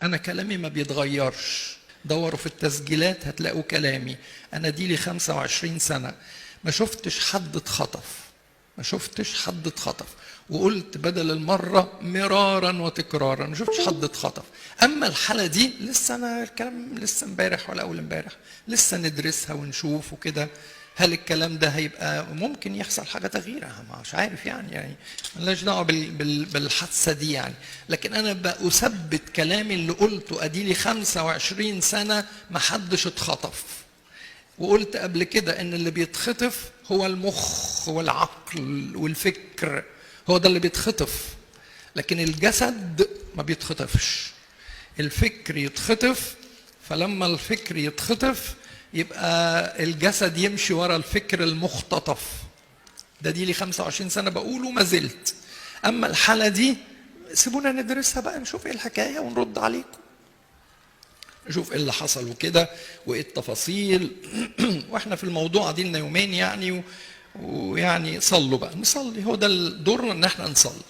انا كلامي ما بيتغيرش، دوروا في التسجيلات هتلاقوا كلامي. انا دي لي 25 سنة ما شفتش حد اتخطف، ما شفتش حد اتخطف، وقلت بدل المرة مرارا وتكرارا ما شفتش حد اتخطف. اما الحالة دي لسه، انا الكلام لسه امبارح ولا اول امبارح، لسه ندرسها ونشوف وكده، هل الكلام ده هيبقى ممكن يحصل حاجة تغيير؟ أنا مش عارف يعني مالناش دعوه بالحادثه دي يعني، لكن انا بثبت كلامي اللي قلته اديلي 25 سنة ما حدش اتخطف. وقلت قبل كده ان اللي بيتخطف هو المخ والعقل والفكر، هو ده اللي بيتخطف، لكن الجسد ما بيتخطفش. الفكر يتخطف، فلما الفكر يتخطف يبقى الجسد يمشي ورا الفكر المختطف. ده دي لي 25 سنة بقوله ما زلت. أما الحالة دي سيبونا ندرسها بقى، نشوف ايه الحكاية ونرد عليكم، نشوف ايه اللي حصل وكده وايه التفاصيل. واحنا في الموضوع دي لنا يومين يعني، ويعني صلوا بقى، نصلي، هو ده دورنا ان احنا نصلي.